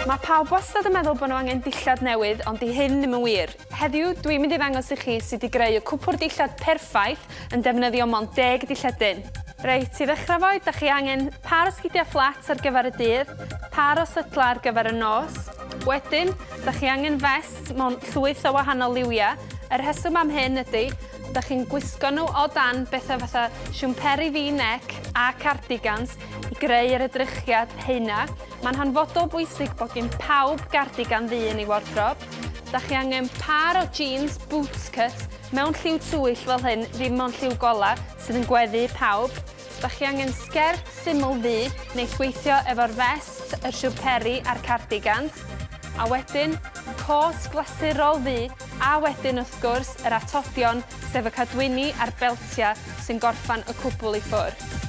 Mae pawb wastad yn meddwl bod nhw angen dillad newydd, ond di hyn ddim yn wir. Heddiw, dwi'n mynd i ddangos i chi sut i greu y cwpwrdd dillad perffaith yn defnyddio mond deg dilledyn. Reit, i ddechrau fo, da chi angen par o sgidiau fflat ar gyfer y dydd, par o sydla ar gyfer y nos. Wedyn, da chi angen fest mewn llwyth o wahanol liwiau. Y rheswm am hyn ydy, da chi'n gwisgo nhw o dan bethau fatha siwmperi V-neck a cardigans i greu yr edrychiad heina. Mae'n hanfodol bwysig bod gin pawb gardigan ddu yn ei wardrob. Da chi angen par o jeans bootcut mewn lliw tywyll fel hyn, ddim mewn lliw gola, sydd yn gweddu pawb. Da chi angen sgert syml ddu neu gweithio efo'r vest, y siwmperi a'r cardigans. A wedyn, cot glasurol ddu a wedyn wrth gwrs yr atodion sef y cadwyni a'r beltiau sy'n gorffan y cwbl i ffwrdd.